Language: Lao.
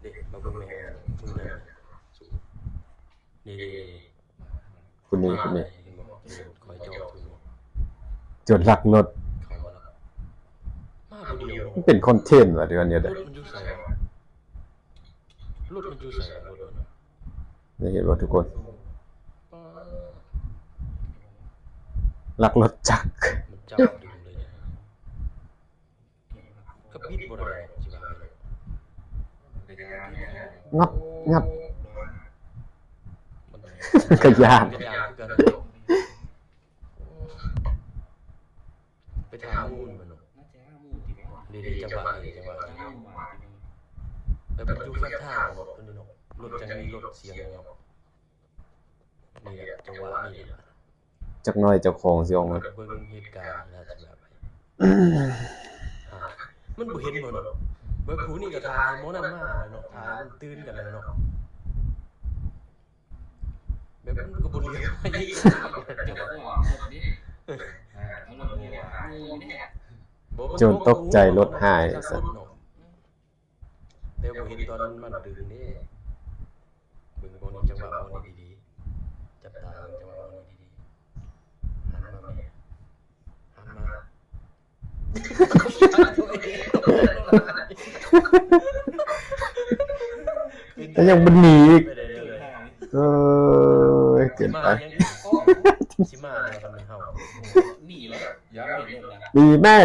ເດ້ ມາເບິ່ງແມ່ ເບິ່ງແມ່ ນີ້ ຜູ້ນີ້ ຜູ້ນີ້ ເຫັນບໍ່? ເຫັນບໍ່? ຂ້ອຍຈອດ ໂຈນລັກລົດ ເຂົ້າມາແລ້ວ ມາຜູ້ດຽວ ມັນເປັນຄອນເທັນຫວາ ເດືອນນີ້ ລົດມັນຢູ່ໃສຫວາ? ລົດມັນຢູ່ໃສຫວາ? ລົດມັນ ໄດ້ເຫັນບໍ່ທຸກຄົນ? ລັກລົດຈັກ ມັນຈັບດຶງເລີຍ ກໍບິດບໍ່ໄດ້ ຊິວ່າໄງເນາະ ງັບ ງັບ ມັນ ກໍຢ້ານ ກໍຢ້ານຄືກັນ ໄປຖ້າໝູ່ແມ່ນບໍ່? ນີ້ໆ ຈັງຫວະນີ້ ຈັງຫວະນີ້ ແລ້ວມັນຢູ່ຂ້າງທາງເນາະ ໂຕນີ້ເນາະ ລົດຈັ່ງມີລົດສຽງເນາະ ນີ້ແຫຼະ ຈັງຫວະນີ້ແຫຼະ ຈັກໜ່ອຍເຈົ້າຂອງຊິອອກມາ ເບິ່ງເຫດການນະ ຊິແບບ ມັນບໍ່ເຫັນບໍ່ເນາະ ເບິ່ງຜູ້ນີ້ກໍຖ່າຍໝໍນັ້ນມາເນາະ ຖ່າຍມັນຕື່ນກັນເນາະ ແບບມັນກໍບໍ່ເຫຼືອ ໂຈນຕົກໃຈລົດຫາຍ ແຕ່ບໍ່ເຫັນຕອນມັນດຶງເດ້ ເບິ່ງບ່ອນນີ້ ຈັງຫວະບ່ອນນີ້ດີໆ ຈັບຕາເບິ່ງຈັງຫວະບ່ອນນີ້ດີໆ ຫັນມາແມ່ ຫັນມາ ແລ້ວຍັງບໍ່ໜີອີກ ເອີຍ ເກີນໄປ ຊິມາແລ້ວ ຄັນແມ່ນເຮົາ ໜີແລ້ວ ຢ່າເຫັນເລີຍນະ ໜີແມ່.